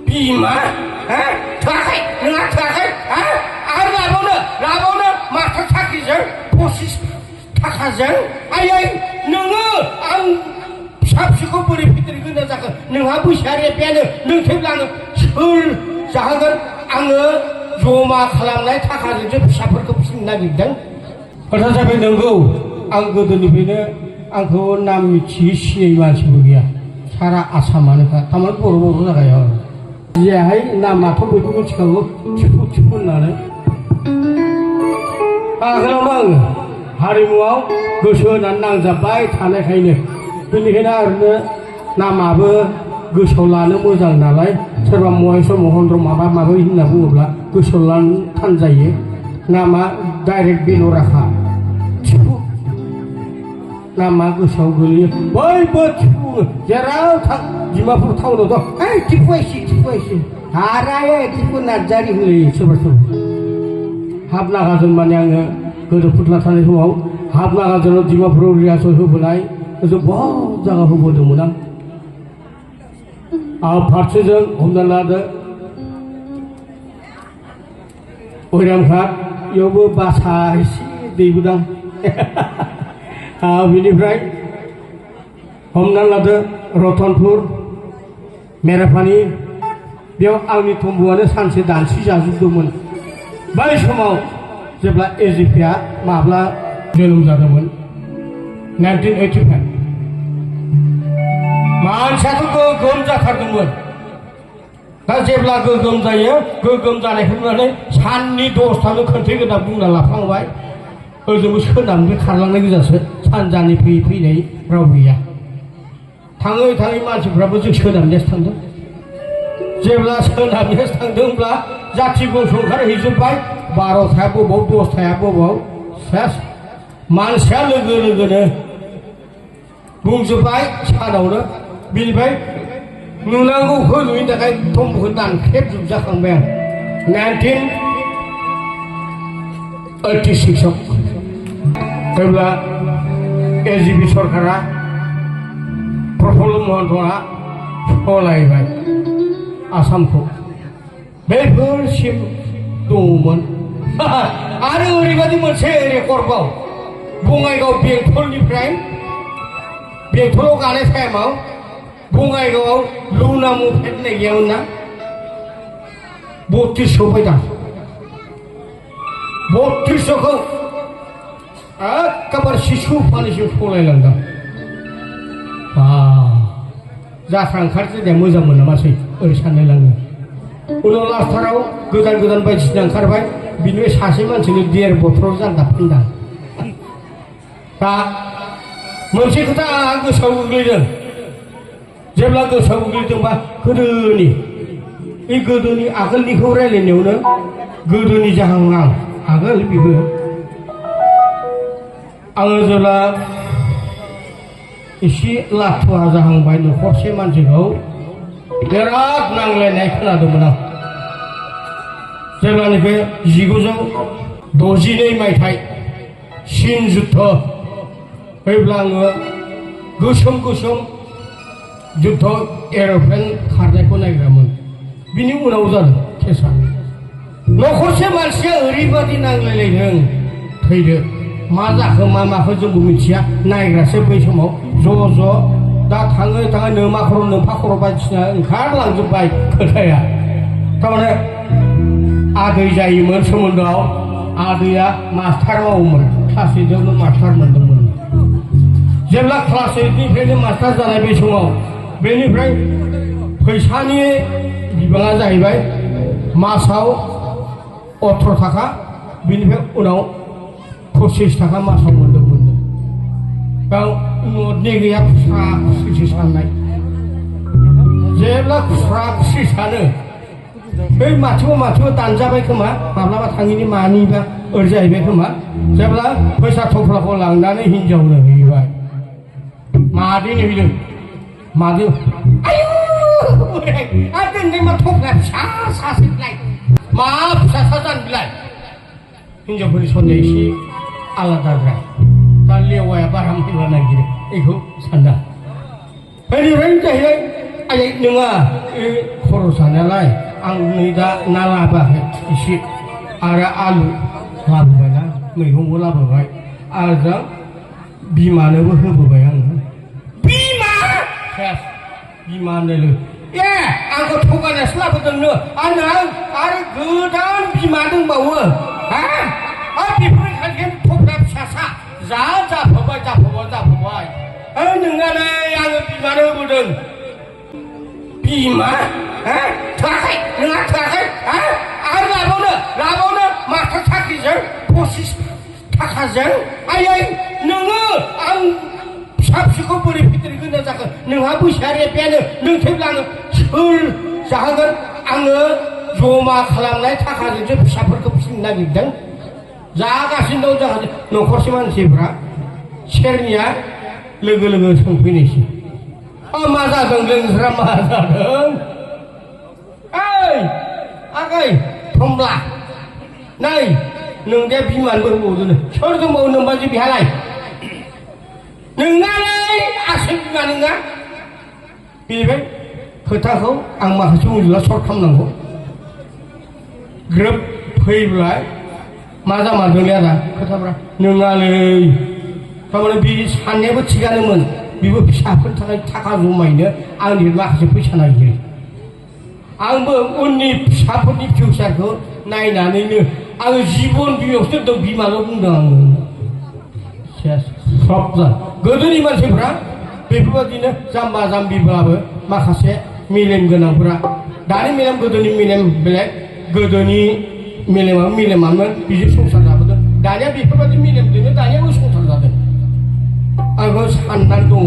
बिमा थोआखै नोंहा थोआखै आरो लाबावनो मास्टार साख्रिजों 25 थाखाजों आयै नोङो आं फिसा फिसौखौ बोरै फेदेरगोन ना जाखो नोंहा बैसोआ रेबेयानो नों थेवब्लानो सोर जाहोगोन आङो जमा खालामनाय थाखाजोंसो फिसाफोरखौ फिसिनो नागिरदों खोथा जाबाय नंगौ आं गोदोनिफ्रायनो आंखौ नाम मिथियै सिनायै मानसिबो गैया सारा आसामानोखा थारमाने बर' जागायाव जेहाय नामाथ' बयबो मिथिखागौ थिफु थिफु होननानै आगोलावनो आङो हारिमुआव गोसो होनानै नांजाबबाय थानायखायनो बेनिखायनो ओरैनो नामाबो गोसोआव लानो मोजां नालाय सोरबा महेश्वर महेन्द्र माबा माबि होनना बुङोब्ला गोसोआव लानो थान जायो नामा डाइरेक्ट बेलराखा थिफु नामा गोसोआव गोलैयो बयबो थिफु जेराव थां डिमापुर टाउनाव दं थिफु आइसि हाराय थिफु नार्जारि होनलायो सोरबा हाबनागाजोन माने आङो गोदो फुथला थानाय समाव हाबनागाजोनाव डिमापुराव रिहार्सेल होबोनाय ओजों बहुत जायगा होबोदोंमोन आं फारसेजों हमना लादो अरामघाट इयावबो बासा एसे दैबोदां बिनिफ्राय हमना लादो रतनपुर मेरापानि बेयाव आंनि तम्बुआनो सानसे दानसि जाजोबदोंमोन बै समाव जेब्ला एजिपिआ माब्ला जोनोम जादोंमोन 1985 मानसियाथ' गोगोम जाथारदोंमोन दा जेब्ला गोगोम जायो गोगोम जानायखौ नुनानै साननि 10थानो खन्थाइ गोदान बुंना लाफ्लांबाय ओजोंबो सोनाबनिफ्राय खारलांनाय गोजासो सानजानि फैनाय राव गैया थाङै थाङै मानसिफ्राबो जों सोनाबनियासो थांदों जेब्ला सोनाबनियासो थांदोंब्ला जाथि बंस ओंखारहैजोब्बाय 12थाया बबाव 10थाया बबाव सेस मानसिया लोगो लोगोनो बुंजोब्बाय सानावनो बिनिफ्राय नुनांगौखौ नुयिनि थाखाय तम्बुखौ दानख्रेबजोबजाखांबाय आं 1986 आव जेब्ला एजिपि सरकारा प्रफुल्ल महन्तआ सलायबाय आसामखौ बेफोरसिम दङमोन आरो ओरैबायदि मोनसे रेकर्डबाव बङाइगाव बेंटलनिफ्राय बेंटलाव गानाय टाइमाव बङाइगावआव लुना मफेट होननाय गैयामोन ना 32 फैदां 32खौ एखेबारे सिसु फानिसिम सलायलांदों जाथ्रा ओंखारसै दे मोजां मोन नामासै ओरै सानलाय लाङो उनाव लास्टाराव गोदान बायदिसिना ओंखारबाय बिनिफ्राय सासे मानसिनो 1.5 बथल जान्दा फानदां दा मोनसे खोथा आंहा गोसोआव गोग्लैदों जेब्ला गोसोआव गोग्लैदोंबा गोदोनि आगोलनिखौ रायलायनायावनो गोदोनि जाहां आं आगोल बेबो आङो जेब्ला एसे लाथुवा जाहांबाय न'खरसे मानसिखौ बिराद नांलायनाय खोनादोंमोन आं जेब्लानिफ्राय 1962 मायथाइ चीन जुद्ध फैब्ला आङो गोसोम जुद्ध एर'प्लेन खारनायखौ नायग्रामोन बिनि उनाव जादों केसा न'खरसे मानसिया ओरैबादि नांलायलायदों थैदो मा जाखो मा माखो जोंबो मिथिया नायग्रासो बै समाव ज' दा थाङै नोमा खर' नोमफा खर' बायदिसिना ओंखारलांजोब्बाय खोथाया थारमाने आदै जायोमोन सोमोन्दोआव आदैया मास्टार मावोमोन क्लास 8आवनो मास्टार मोनदोंमोन जेब्ला क्लास 8निफ्रायनो मास्टार जानाय बे समाव बेनिफ्राय फैसानि बिबाङा जाहैबाय मासाव 18 थाखा बिनिफ्राय उनाव 25 थाखा मासाव मोनदोंमोन गाव न'नि गैया खुस्रा खुस्रिसो साननाय जेब्ला खुस्रा खुस्रि सानो बै माथिबो दानजाबाय खोमा माब्लाबा थाङिनि मानिबा ओरै जाहैबाय खोमा जेब्ला फैसा थफ्लाखौ लांनानै हिनजावनो हैबाय मादैनो हैदों मादै आयु आरो दोननाय मा थफ्ला फिसा सासेलाय मा फिसा जानो बिलाय हिनजावफोरनि सन्देह एसे आलादाद्राय दा लेवाया बारा मोजां नागिरो बेखौ सानदा बेनिफ्राय जाहैबाय आयै नोङा खर' सानायालाय आं नै दा ना लाबोआखै एसे आरो आलु लाबोबायना मैगंबो लाबोबाय आरो दा बिमानोबो होबोबाय आङो बिमा बिमानोलो ए आंखौ थगायनासो लाबोदोंनो आरो गोदान बिमा दंबावो हा बेफोर खालि थग्रा फिसासा जा जाफाबाय नोंनालाय आङो बिमानो होबोदों बिमा थोआखै नोंहा थोआखै आरो लाबावनो मास्टार साख्रिजों 25 थाखाजों आयै नोङो आं फिसा फिसौखौ बोरै फेदेरगोन जाखो नोंहा बैसोआ रेबेयानो नों थेवब्ला आङो सोर जाहोगोन आङो जमा खालामनाय थाखाजोंसो फिसाफोरखौ फिसिनो नागिरदों जागासिनो दं जोंहा न'खरसे मानसिफ्रा सेरनिया लोगो सोंफैनोसै मा जादों नोंस्रा मा जादों ओइ आगै थमब्ला नै नों दे बिमानबो होबावदों सोर दंबावो नोंबाजै बिहालाय नोंनालाय आसि बिमा नोंना बेनिफ्राय खोथाखौ आं माखासे उन्दुला सर्ट खालामनांगौ ग्रोब फैब्ला मा जामारदोंलै आदा खोथाफ्रा नोंनालै थारमाने बे साननायाबो थिगानोमोन बेबो फिसाफोरनि थाखाय थाखा जमायनो आंनि माखासे फैसा नागिरो आंबो उननि फिसाफोरनि फिउचारखौ नायनानैनो आङो जिबन बिमायावसो दं बिमाल' बुंदों आङो सब गोदोनि मानसिफ्रा बेफोरबायदिनो जाम्बा जाम्बिब्लाबो माखासे मेलेम गोनांफोरा दानि मेलेम गोदोनि मेलेम बेलेग गोदोनि मेलेमामोन बिजों संसार जाबोदों दानिया बेफोरबायदि मेलेमजोंनो दानियाबो संसार जादों आंबो साननानै दङ